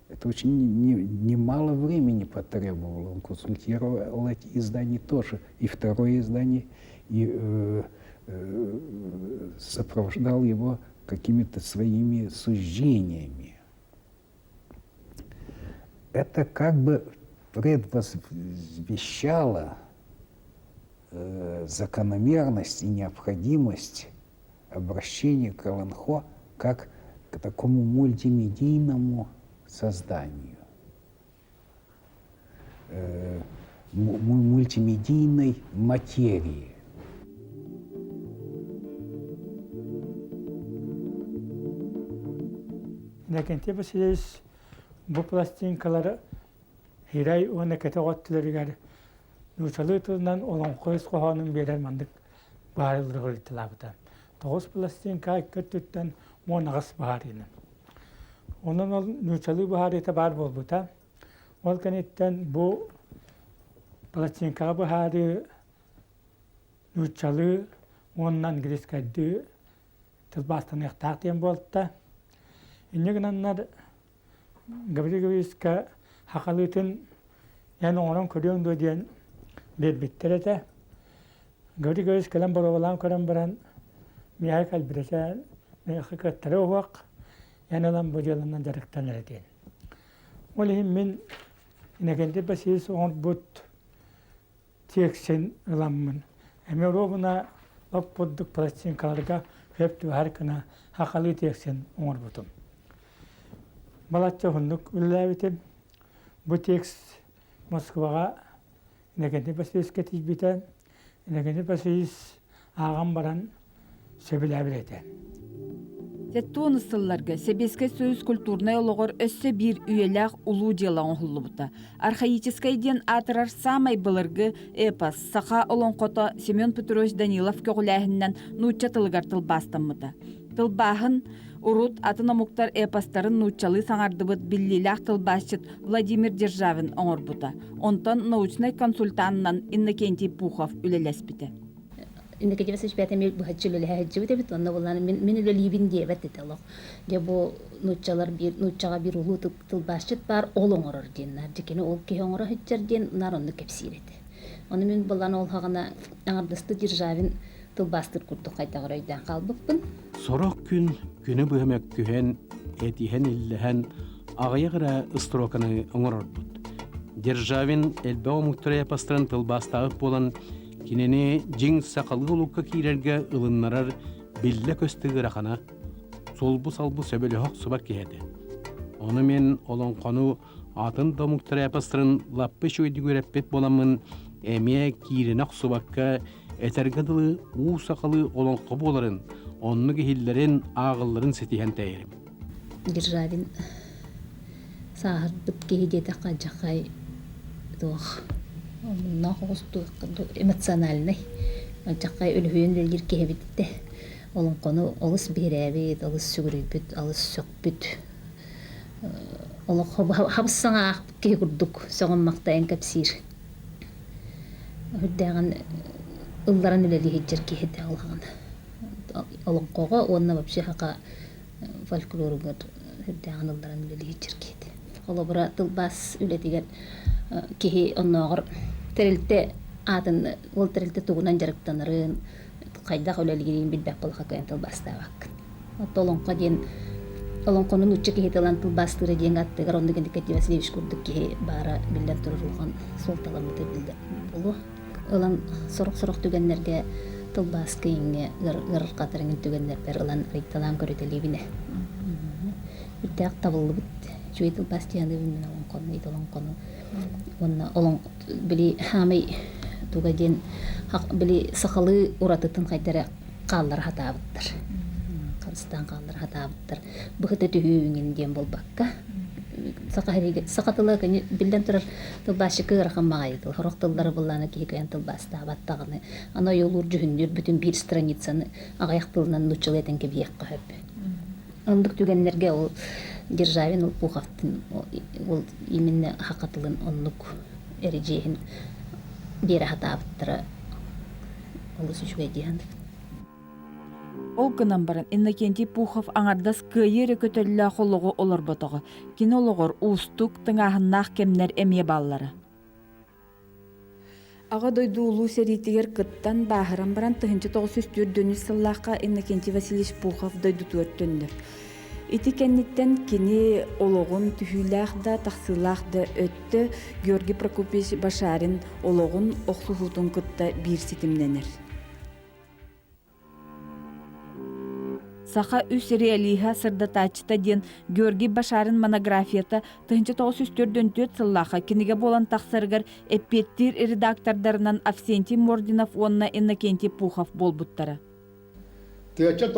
Это очень немало времени потребовало. Он консультировал эти издания тоже. И второе издание, и сопровождал его какими-то своими суждениями. Это как бы предвозвещало закономерность и необходимость обращения к Олонхо как к такому мультимедийному созданию, мультимедийной материи. Иннокентий Васильевич бу пластинкалары Хирай уонна кэтэх өттүлэригэр нууччалыы тылынан олоҥхо ис хоһоонун биэрэр маннык быһаарыллары ыытылаабыта. Тоҕус пластинка икки өттүттэн 18 быһаарыыны. Онон ол нууччалыы быһаарыыта баар буолбута. Ол кэнниттэн бу пластинкаҕа быһаарыы нууччалыы уонна английскайдыы тылбаастаныахтаах диэн буолта. Инньэ гынаннар Гаврил Гаврильевичка сахалыытын эн оҥорон көрүөҥ дуо диэн биэрбиттэр этэ. Гаврил Гаврильевич кэлэн боруобалаан көрөн баран миэхэ кэлбитэ миэхэ кыаттара уһуох эн ылан бу дьыаланан дьарыктан эрэ диэн. Ол иһин мин Иннокентий Васильевич оҥорбут тиэксин ыламмын эмиэ оруобуна лоп курдук пластинкаларга сөп түбэһэр гына сахалыы тиэксин оҥорбутум. Балачча уһуннук үлэлээбитим. Бу текст Москваҕа Иннокентий Васильевичка тиийбитэ. Иннокентий Васильевич ааҕан баран сөбүлээбит этэ. Сэттуонус сылларга Сэбиэскэй Союз культурнай олоҕор өссө биир үйэлээх улуу дьыала оҥоһуллубута. Архаическай диэн аатырар саамай былыргы эпос саха олоҥхото Семен Петрович Данилов көҕүлээһининэн нуучча тылыгар тылбаастаммыта. Тылбааһын урут атын омуктар эпостарын нууччалыы саҥардыбыт биллиилээх тылбаасчыт Владимир Державин оҥорбута. Онтон научнай консультанынан Иннокентий Пухов үлэлэспитэ. Иннокентий Васильевич бэйэтэ эмиэ быһаччы үлэлэһэ сылдьыбыт эбит. Онно булан мин, мин үлэлиибин диэбэт этэ олох. Дьэ бу нууччалар биир нууччаҕа биир улуу тылбаасчыт баар, ол оҥорор диэн наар дьэ кини ол киһи оҥоро сылдьар диэн наар оннук кэпсиир этэ. Ону мин булан ол хаҕына аҥардасты Державин тылбаастыыр курдук хайдах эрэ өйдөөн хаалбыппын. Сорох күн күнү быһа мөккүһэн, этиһэн-иллэһэн аҕыйах эрэ ыстуруоканы оҥорорбут. Державин элбэх омуктар эпостарын тылбаастаабыт буолан, кинини дьиҥ сахалыы олукка киирэргэ ылыннарар биллэ-көстө ыарахана, сулбу-салбы сөбүлэһэ охсубат киһи этэ. Ону мин олоҥхону атын да омуктар эпостарын лаппа үчүгэйдик үөрэппит буоламмын, эмиэ кииринэ охсубакка этэргэ дылы уу сахалыы олоҥхо буоларын, оннук иһиллэрин, ааҕылларын ситиһэн тэйэрим. Державин сааһырбыт киһи диэтэххэ алдьархай туох омуннаах оҕус эмоциональнай алдьархай үлүһүйэн үлэлиир киһи эбит этэ. Олоҥхону олус биһирээбит, олус сүгүрүйбүт, олус сөхпүт. Олох хабыс-саҥа аахпыт киһи курдук сөҕөн-махтайан кэпсиир. Үрдээҕин ылларан үлэлии сылдьар киһи этэ улахан. Олоҥхоҕо уонна вообще саха фольклоругар үрдээҕин ылларан үлэлии сылдьар киһи этэ. Холобура, тылбаас үлэтигэр киһи оннооҕор тэрилтэ аатын, ол тэрилтэ тугунан дьарыктанарын, хайдах үлэлиирин билбэт буоллахха кыайан тылбаастаабаккын. Оттон олоҥхо диэн олоҥхону нуучча киһитэ ылан тылбаастыыра диэн аттыгар оннук Иннокентий Васильевич курдук киһи баара биллэн турар улахан суолталаммыта биллэр буолуо. Ылан сорох-сорох түгэннэргэ тылбааска иҥҥэ ыарырҕатар иҥин түгэннэрбэр ылан ыйталаан көрүтэлиибинэ. Үрдээх табыллыбыт үчүгэй тылбаас диэханыбын мин олоҥхону, ит олоҥхону. Уонна олоҥ били хаамай туга диэн били сахалыы уратытын хайдара хааллара сатаабыттар. Харыстаан хааллара сатаабыттар. Быһыта түһүү иҥин диэн буолбакка. Саха саха тыла биллэн турар тылбаасчыкка ыарахан баҕайы тыл. Сорох тыллары былаана киһи кыайан тылбаастаабат даҕаны. Аны ойуулуур дьүһүннүүр бүтүн биир страницаны аҕыйах тылынан нууччалыы этэн кэбиһиэххэ сөп. Оннук түгэннэргэ ол Державин ол Пуховтын ол именно саха тылын оннук эридьиэһин биэрэ сатаабыттара олус үчүгэй дии саныыбын. Ол гынан баран Иннокентий Пухов аҥардас кыайыы эрэ көтөллөөх олоҕу олорботоҕо. Кини олоҕор уустук, тыҥааһыннаах кэмнэр эмиэ бааллара. Аҕа дойду Улуу сэриитигэр кыттан, бааһыран баран 1904 сыллаахха Иннокентий Васильевич Пухов дойдутугар төннөр. Ити кэнниттэн кини олоҕун түһүүлээх да, тахсыылаах да өттө Георгий Прокопьевич Башарин олоҕун охсуһуутун кытта биир ситимнэнэр. Саха үс реалиһа сырдатааччыта диэн Георгий Башарин монографията 1944 сыллаахха кинигэ буолан тахсарыгар эппиэттиир редактордарынан Авсентий Мординов уонна Иннокентий Пухов буолбуттара. Тыача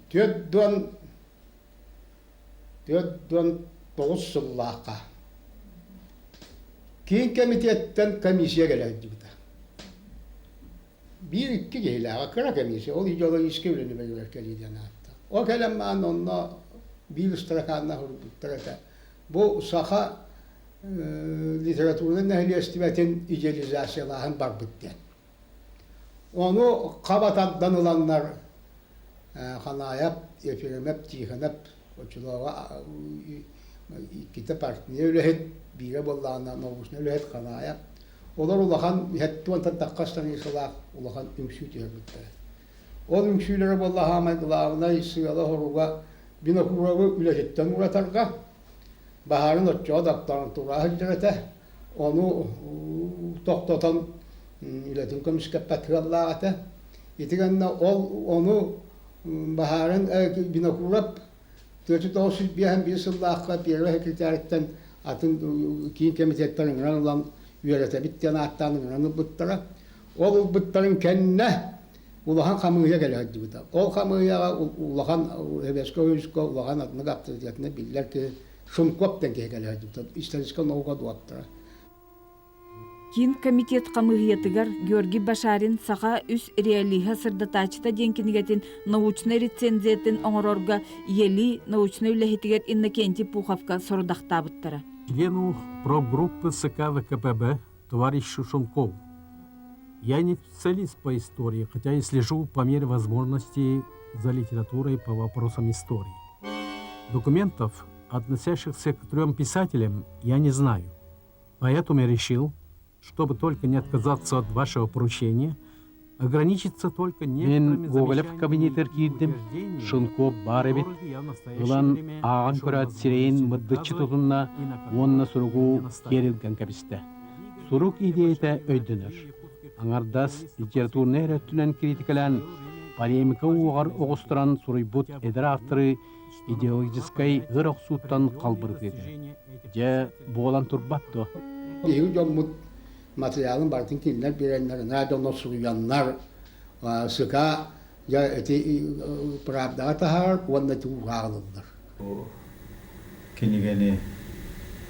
949 сыллаахха Киин кэмитиэттэн комиссия кэлээддибитэ. Биир икки киһилээҕэ кыра комиссия, ол идеологическай үлэни бэлиэр кэлии диэн ааттаах. Ол кэлэн баран онно биир ыстаракааннаах урбуттар этэ. Бу саха литературнай нэһилиэстибэтин идеализациялааһын барбыт диэн. Ону хаба тардан ыланнар Ханаайап, Ефремов, Тихонов оччолооҕу иккитэ партия үлэһит, биирэ буоллаҕына научнай үлэһит Ханаайап. Олор улахан иһэттэн тахха страницалаах улахан үҥсүү түһэрбиттэрэ. Ол үҥсүүлэрэ буолла саамай главнай сыала-соруга Винокуровы үлэтиттэн уратарга, баһаарын оччоҕо докторантураҕа сылдьар этэ. Ону тохтотон үлэтин көмүскэппэт сыаллаах этэ. Ити гэннэ ол ону баһаарын Винокуров 1951 сыллаахха первый секретариттан атын киин комитеттан ыҥыран ылан үөрэтэбит диэн ааттаан ыҥыран ылбыттара. Ол ылбыттарын кэннэ Улахан хамыыһыйа кэлэ сылдьыбыта. Ол хамыыһыйаҕа улахан Сэбиэскэй Союзка улахан атыннык авторитетынан биллэр киһи Шумков диэн киһи кэлэ сылдьыбыта. Историческай наука доктора. Киин комитет хамыыһыйатыгар Георгий Башарин «Саха үс реалиһа сырдатааччыта» диэн кинигэтин научнай рецензиятын оҥорорго ЕЛИ научнай үлэһитигэр Иннокентий Пуховка сорудахтаабыттара. Члену прогруппы ЦК ВКПБ товарищ Шушенков. Я не специалист по истории, хотя и слежу по мере возможности за литературой по вопросам истории. Документов, относящихся к трем писателям, я не знаю. Поэтому я решил, чтобы только не отказаться от вашего поручения, ограничиться только некоторыми Мен Гоголев кабинетер киирдим, Шунков баар эбит, ылан ааҕан көрөөт сирэйин мырдыччы тутунна уонна суругу киэр илгэн кэбистэ. Сурук идеята өйдөнөр. Аҥардас литературнай эрэ өттүнэн критикалаан, полемика уоҕар оҕустаран суруйбут эдэр авторы идеологическай ыр охсууттан халбарытыа этэ. Дьэ, буолан турбат дуо? Биһиги дьоммут материалын барытын кинилэр биэрэннэр, наа дьоннор суруйаннар, СК дьэ ити правдаҕа таһаарар уонна ити ууһааҕылыллар. Кинигэни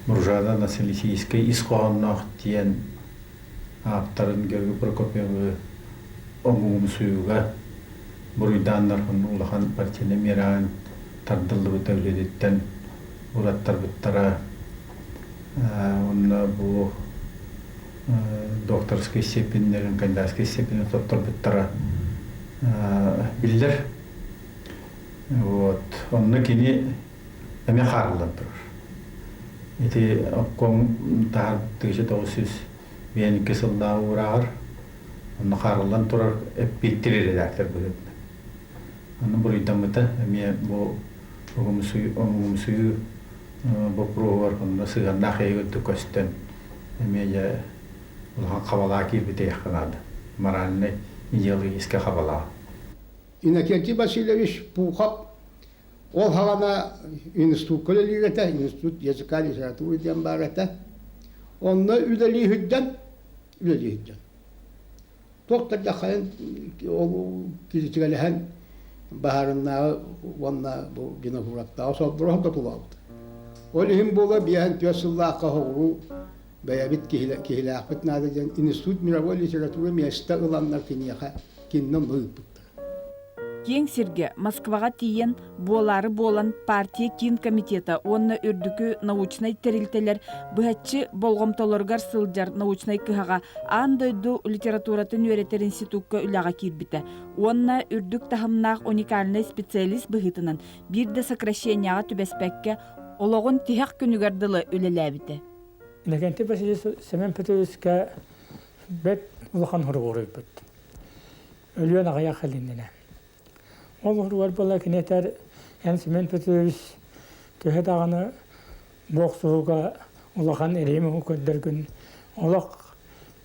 Муржана националистическай ис хоһоонноох диэн ааптарын Георгий Прокопьевы омугумсуйууга буруйдааннар улахан партийнай миэрэҕин тардыллыбыта үлэтиттэн ураттарбыттара. Уонна бу докторскай степеннэрин, кандидатскай степенин тотторбуттара биллэр. Вот. Онно кини эмиэ хаарыллан турар. Ити обком таһар 1952 сыллааҕы уурааҕар онно хаарыллан турар эппиэттир редактор быһыытынан. Аны буруйдаммыта эмиэ бу омугумсуйуу боппуруоһугар онно сыһыаннаах эйгэ көстөн эмиэ дьэ улахан хабалаа киирбитэ яхха наада. Моральнай идеологическай хабалаа. Иннокентий Васильевич Пухов ол хаҕана институкка үлэлиир этэ, институт языка литературы диэн баар этэ. Онно үлэлии сылдьан, үлэлии сылдьан. Туох да хайан ол критикалэһэн баһаарыннааҕы уонна бу Винокуровтааҕы собдороһон да тулаабыт. Ол иһин буола биэһэн түөрт сыллаахха соҕуруу бэйэбит киһилээхпит наада диэн институт мировой литературы миэстэ ыланнар киниэхэ кининэн ыыппыттар. Киэҥ сиргэ Москваҕа тиийэн, буолаары буолан партия киин комитета уонна үрдүкү научнай тэрилтэлэр быһаччы болҕомтолоругар сылдьар научнай кыһаҕа аан дойду литературатын үөрэтэр институкка үлэҕэ киирбитэ уонна үрдүк таһымнаах уникальнай специалист быһыытынан биир да сокращениеҕа түбэспэккэ олоҕун тиһэх күнүгэр дылы үлэлээбитэ. Иннокентий Васильевич Семен Петровичка бэрт улахан хоругуруйбут. Өлүөн аҕыйах илиннинэ. Ол уһуругар буола кини этэр эн Семен Петрович төһө даҕаны бу охсуһууга улахан эрэйи көрдөргүн олох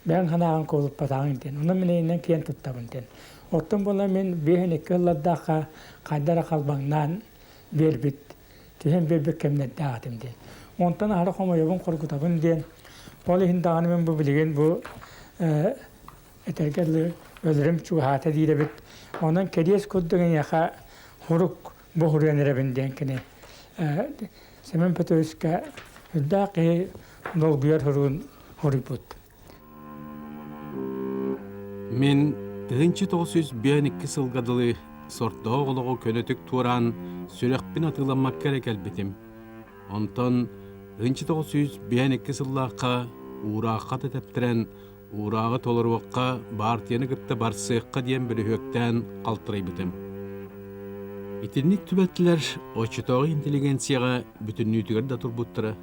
бэйэҥ санааҕын кубулуппатаҕыҥ диэн. Онон мин эйинэн киэн туттабын диэн. Оттон буола мин биэһин икки ыллардаахха хайда эрэ халбаҥнаан биэрбит, түһэн биэрбит кэмнэрдээх этим диэн. Онтон аһара хомойобун, хоргутабын диэн. Ол иһин даҕаны мин бу билигин бу этэргэ дылы өлөрүм чугаһаата диир эбит. Онон кэриэс курдук эйиэхэ хурук бу хуруйан эрэбин диэн кини Семен Петровичка үрдээх киһи долгуйар хуруун хуруйбут. Мин 1952 сылга дылы сордоох олоҕу көнөтүк туораан сүрэхпин атыыламмакка эрэ кэлбитим. Онтон 1952 сыллаахха уураахха тэтэптэрэн Уурааҕы толоруохха, баартыйаны кытта барсыахха диэн бөлүһүөктээн халтарыйбытым. Итинник түбэлтэлэр оччотооҕу интеллигенцияҕа бүтүннүүтүгэр да турбуттара.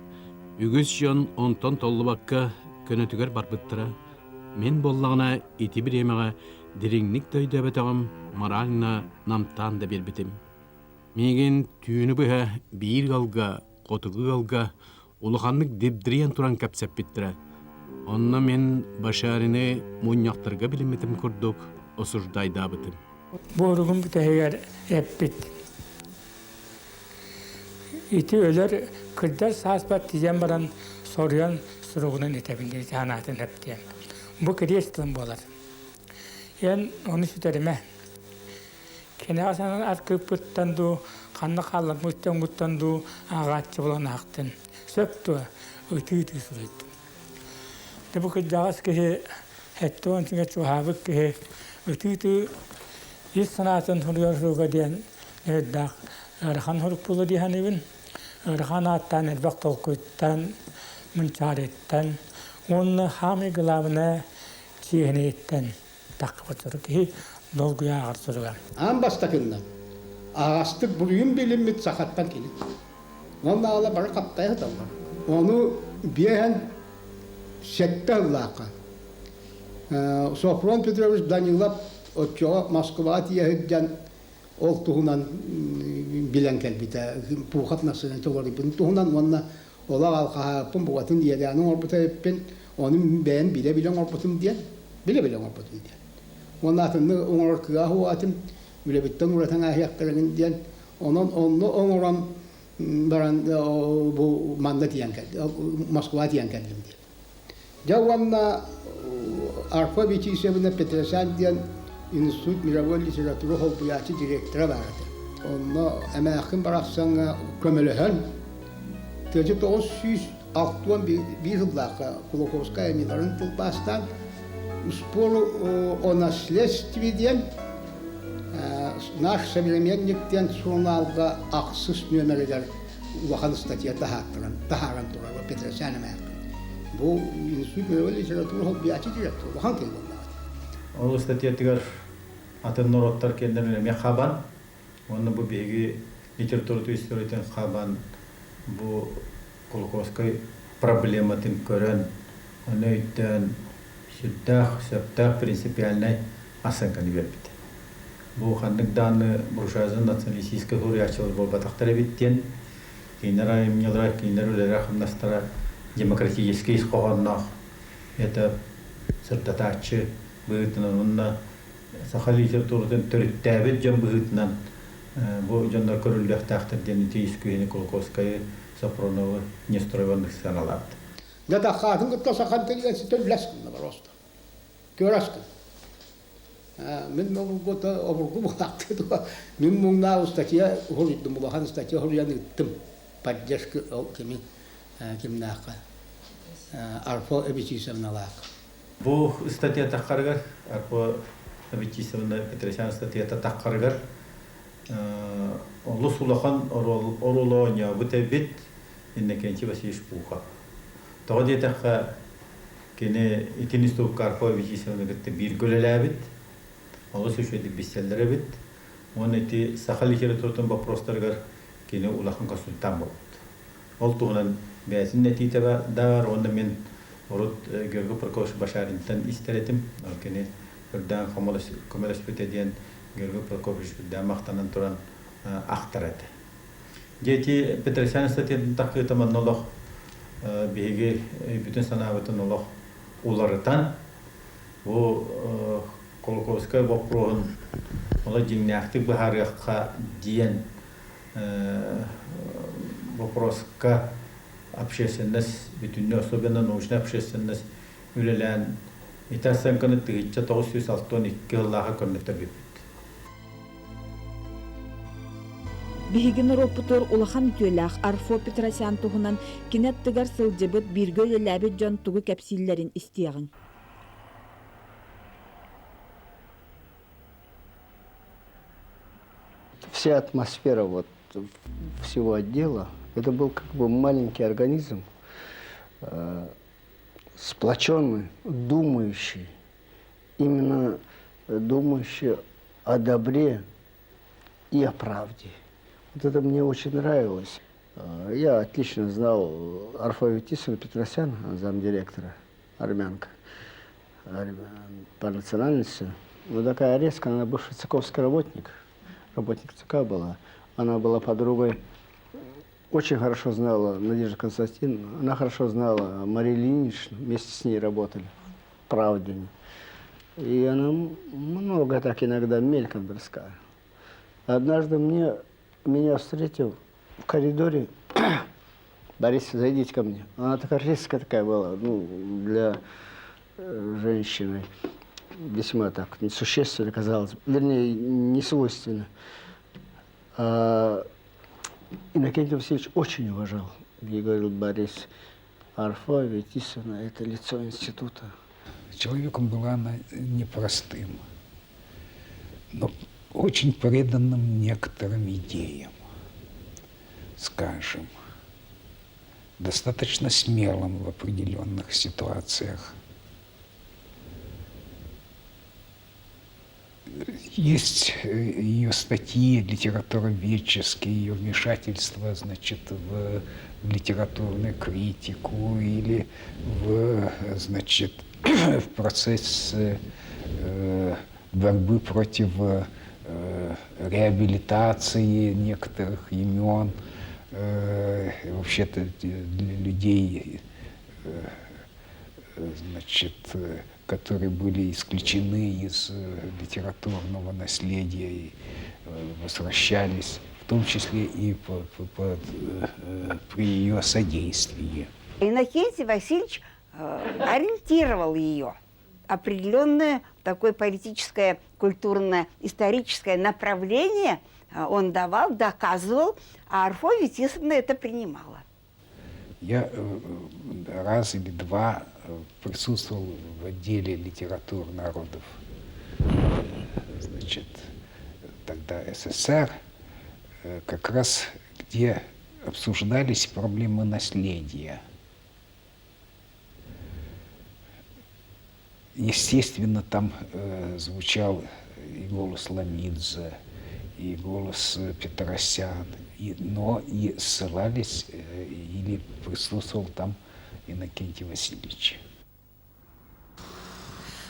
Үгүс дьон онтон толлубакка көнөтүгэр барбыттара. Мин буоллаҕына ити бириэмэҕэ дириҥник да өйдөөбөтөҕүм, морально намтаан да биэрбитим. Миигин түүнү быһа биир ыалга, хотугу ыалга улаханнык дибдирийэн туран кэпсэппиттэрэ. Онно мин Башарины мунньахтарга билиммитим курдук осуждайдаабытым. Буоругум бүтэһигэр эппит. Ити өлөр кырдьар сааспар тиийэн баран соруйан суругунан этэбин диэн санаатын эптиэм. Бу кириэс тылым буолар. Эн ону сүтэримэ. Кинигэ санаан аркыыппыттан дуу, ханна хаалламмыт дьоҥҥуттан дуу ааҕааччы булан аахтын. Сөп дуо? Ытыы-ытыы суруйдум. Дьэ бу кырдьаҕас киһи 70 сиҥэ чугаһаабыт киһи ытыы-ытыы ис санаатын суруйар суруга диэн эрэйдээх ыарахан сурук буолуо дии саныыбын. Ыарахан ааттаан элбэх толкуйтан, мунчаарыттан уонна саамай главное чиэһинэйиттэн таххыбыт сурук киһи долгуйа ааҕар суруга. Аан бастакыннан аһаҕастык буруйун билиммит сахаттан кини. Онно аала бары хаптайа сыталлар. Ону биэһэн сэттэ сыллаахха Софрон Петрович Данилов оччоҕо Москваҕа тиийэ сылдьан ол туһунан билэн кэлбитэ. Пухов национальный толоруйбутун туһунан уонна олох алҕаһааппын букатын иэдээн оҥорбута эбиппин, ону бэйэм билэ-билэ оҥорбутум диэн, билэ-билэ оҥорбутум диэн. Уонна атыннык оҥорор кыах уоҕатым, үлэбиттэн уратан ааһыахтарыгын диэн, онон онно оҥорон баран бу манна тиийэн кэллим, Москва тиийэн кэллим диэн. Дьэ уонна Арфа Витисевна Петросян диэн Институт мировой литературы холбуйааччы директора баар этэ. Онно эмээххин барахсаҥҥа көмөлөһөн, тыачы 961 сыллаахха Кулаковскай айымньыларын тылбаастаан «Спор о наследстве» диэн «Наш современник» диэн сурунаалга ахсыс нүөмэригэр улахан статья таһааттаран таһааран турар Петросян эмээххин. Бу институт мировой литература холбуйааччы директор улахан киһи буоллаҕа. Ол статьятыгар атын норуоттар кэннэрин эмиэ хабан, уонна бу биһиги литературатын историятын хабан, бу Кулаковскай проблематын көрөн, ону өйдөөн, сүрдээх, сөптөөх принципиальнай оценканы биэрбит. Бу ханнык дааны буржуазный националистическай суруйааччылар буолбатахтар эбит диэн кинилэр айымньылара, кинилэр үлэлэрэ-хамнастара демократическай ис хоһоонноох это сырдатааччы быһыытынан уонна саха литературатын төрүттээбит дьон быһыытынан бу дьоннор көрүллүөхтээхтэр диэн ити ис күүһүнү Кулаковскайы, Софроновы, Нестерованы сыаналаабыт. Дьэ даххаатын кытта сахан тылыгар ситэ үлэс гынна просто. Көрөс гын. Мин обургута обургу буолаахтыы дуо. Мин муҥнаах ыстатыйа уһуруйдум, улахан статья уһуруйан ыыттым. Поддержка ол кими кимнээххэ Арфо Эбичисовналаах. Бу статья таххарыгар Арфо Эбичисовна Петросян статьята таххарыгар олус улахан оруолу оонньообут эбит Иннокентий Васильевич Пухов. Тоҕо диэтэххэ, кини итини Ступкарпова Вячеславовна кытта бииргэ үлэлээбит, олус үчүгэйдик билсэллэр эбит. Уонна ити саха литературатын боппуруостарыгар кини улахан консультант буолбут. Ол туһунан бэйэтин этиитэ баар уонна мин урут Георгий Прокофьевич Башаринтан истэр этим. Кини үрдээн көмөлөспүтэ диэн Георгий Прокофьевич үрдээн махтанан туран ахтар этэ. Дети Петросян ыстатыйатын таххыыта манна олох биһиги бүтүн санаабытын олох уларытан бу Кулаковскай боппуруоһун олох дьиҥнээхтик быһаарыахха диэн вопроска общественность бүтүннүү особенно научная общественность үлэлээн ити оценканы 1962 сыллааҕы көрнөттөрбүппүт. Биһиги норуоппутугар улахан үтүөлээх Арфо Петросян туһунан кини аттыгар сылдьыбыт, бииргэ үлэлээбит дьон тугу кэпсииллэрин истиэҕиҥ. Вся атмосфера вот всего отдела, это был как бы маленький организм, сплоченный, думающий, именно думающий о добре и о правде. Вот это мне очень нравилось. Я отлично знал Арфа Аветисовна Петросян, замдиректора, армянка, по национальности. Но такая резкая, она бывший цыковский работник, работник ЦК была. Она была подругой, очень хорошо знала Надежду Константиновну, она хорошо знала Марию Ильиничну, вместе с ней работали в Правдине. И она много так иногда мельком рассказывала. Однажды меня встретил в коридоре, Борис, зайдите ко мне. Она такая резкая такая была, ну, для женщины. весьма так несущественно казалось, вернее, не свойственно. А Иннокентий Васильевич очень уважал. Я говорил, Борис Арфа, Витисовна, это лицо института. Человеком была она непростым, но очень преданным некоторым идеям, скажем, достаточно смелым в определенных ситуациях. Есть ее статьи литературоведческие, ее вмешательство, значит, в литературную критику или в, значит, в процесс борьбы против реабилитации некоторых имен, вообще-то для людей, значит, которые были исключены из литературного наследия и возвращались, в том числе и при ее содействии. Иннокентий Васильевич ориентировал ее. Определенное такое политическое, культурное, историческое направление он давал, доказывал, а Арфо Витисовна это принимала. Я раз или два присутствовал в отделе литератур народов, значит, тогда СССР, как раз где обсуждались проблемы наследия. Естественно, там звучал и голос Ламидзе, и голос Петросян, но и ссылались, или присутствовал там Иннокентий Васильевич.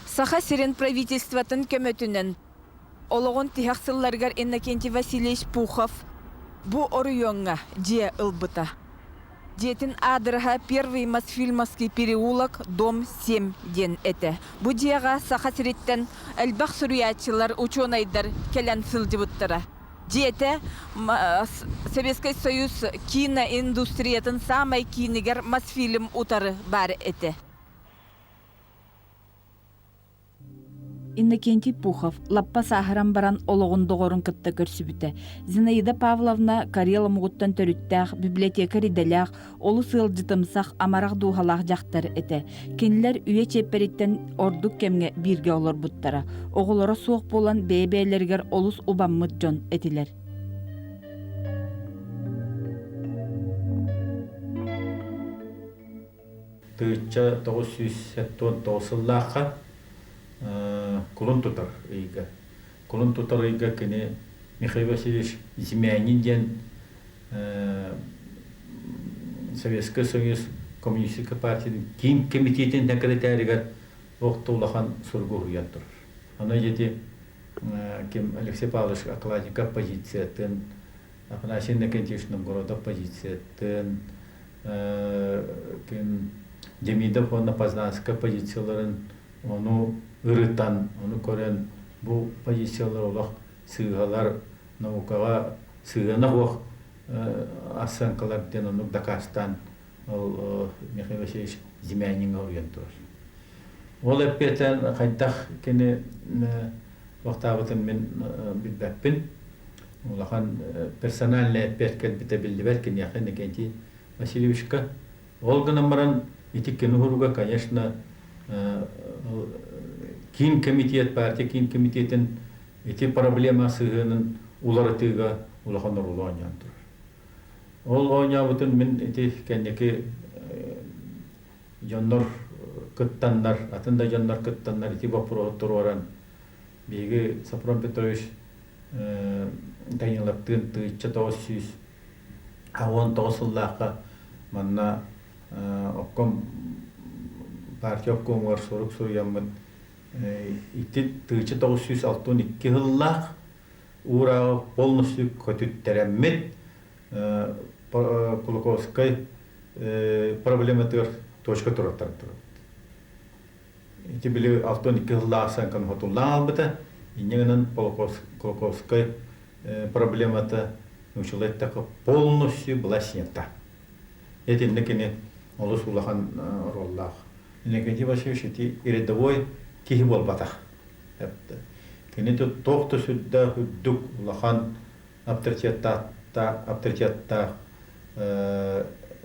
Саха сирин правительствотын көмөтүнэн олоҕун тиһэх сылларыгар Иннокентий Васильевич Пухов бу оройуоҥҥа дьиэ ылбыта. Дьиэтин аадырыһа Первый Мосфильмовский переулок, дом 7 диэн этэ. Бу дьиэҕэ Саха сириттэн элбэх суруйааччылар, учуонайдар кэлэн сылдьыбыттара. Дьиэтэ Советскай Союз киноиндустриятын саамай киинигэр Мосфильм утары баар этэ. Иннокентий Пухов лаппа сааһыран баран олоҕун доҕорун кытта көрсүбүтэ. Зинаида Павловна Карел омугуттан төрүттээх, библиотекарь идэлээх, олус ыалдьытымсах, амарах дууһалаах дьахтар этэ. Кинилэр үйэ чиэппэриттэн ордук кэмҥэ бииргэ олорбуттара. Оҕолоро суох буолан бэйэ-бэйэлэригэр олус убаммыт дьон этилэр. Тыһыынча 979 сыллаахха кулун тутар ыйга. Кулун тутар ыйга кини Михаил Васильевич Зимянин диэн Советскай Союз Коммунистическай партиятын киин кэмитиэтин сэкирэтээригэр олох улахан суругу уһуйан турар. Аны ити ким Алексей Павлович Окладников позициятын, Афанасий Иннокентьевич Новгородов позициятын, ким Демидов уонна Познанскай позицияларын ону ырытан, ону көрөн бу позициялар олох сыыһалар наукаҕа сыһыана суох оценкалар диэн оннук дакаастаан ол Михаил Васильевич Зимяниҥҥа уйан турар. Ол эппиэтэн хайдах кини туохтаабытын мин билбэппин. Улахан персональный эппиэт кэлбитэ биллибэт киниэхэ Иннокентий Васильевичка. Ол гынан баран ити кини уһуруга, конечно, киин комитет, партия киин комитетин ити проблема сыһыанын уларытыыга улахан оруолу оонньоон турар. Ол оонньообутун мин ити кэнники дьоннор кыттаннар, атын да дьоннор кыттаннар ити боппуруоһу туруоран биһиги Сопром Петрович Даниловтыын 1919 сыллаахха манна обком партия обкомугар сурук суруйаммыт ити 1962 сыллаах уурааҕы полностью көтүттэрэммит Кулаковскай проблематыгар точка туруортаран турабыт. Ити били 62 сыллаах саҥкан хотуллаан албыта. Инньэ гынан Кулаковскай проблемата научила эттэххэ полностью была снята. Итиннэ кини олус улахан оруоллаах. Иннокентий Васильевич ити рядовой киһи буолбатах. Кини туох да сүрдээх үрдүк улахан авторитеттаах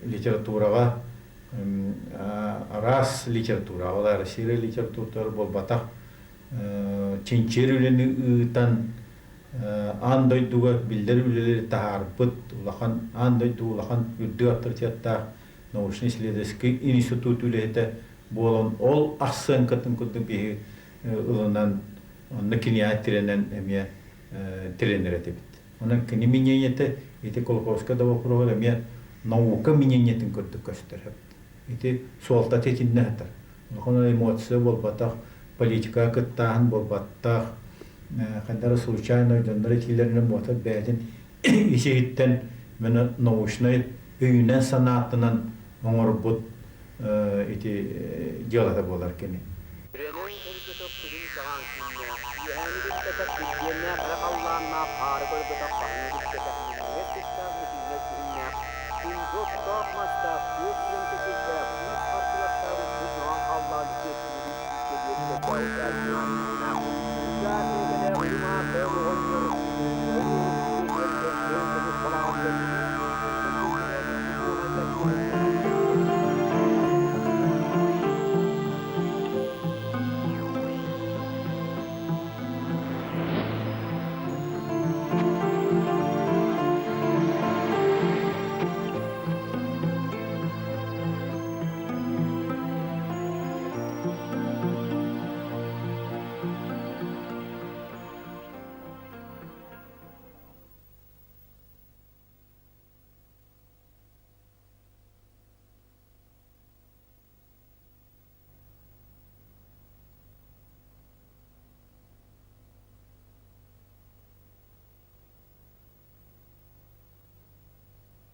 литератураҕа араас литература, ол Россия литературатыгар буолбатах чинчийэр үлэни ыытан аан дойдуга биллэр үлэлэри таһаарбыт улахан аан дойду улахан үрдүк авторитеттаах научно-исследовательский институт үлэһитэ буолан ол ахсыаҥкатын курдук биһи ылынан онно киниэхэ тирэнэн эмиэ тирэнэр этибит. Онон кини мнениетэ ити Кулаковскай да боппуруоһугар эмиэ наука мнениетин курдук көстөр. Ити суолтата итиннэ сытар. Улахан эмоция буолбатах, политикаҕа кыттааһын буолбаттах, хайдах эрэ случайно дьоннор этиилэринэн буолбатах бэйэтин ис-иһиттэн именно научнай өйүнэн-санаатынан оҥорбут ити дьыалата буолар кини. Үрэнэн көрбөтөх күлүм чаҕаан күннээх, үөһээни билбэтэх күргүөмнээх эрэ халлааннаах хаары көрбөтөх хаһыҥы билбэтэх минньигэс сыттаах бүтүннэй күһүннээх, күндү оттоох мастаах, күөх күөн.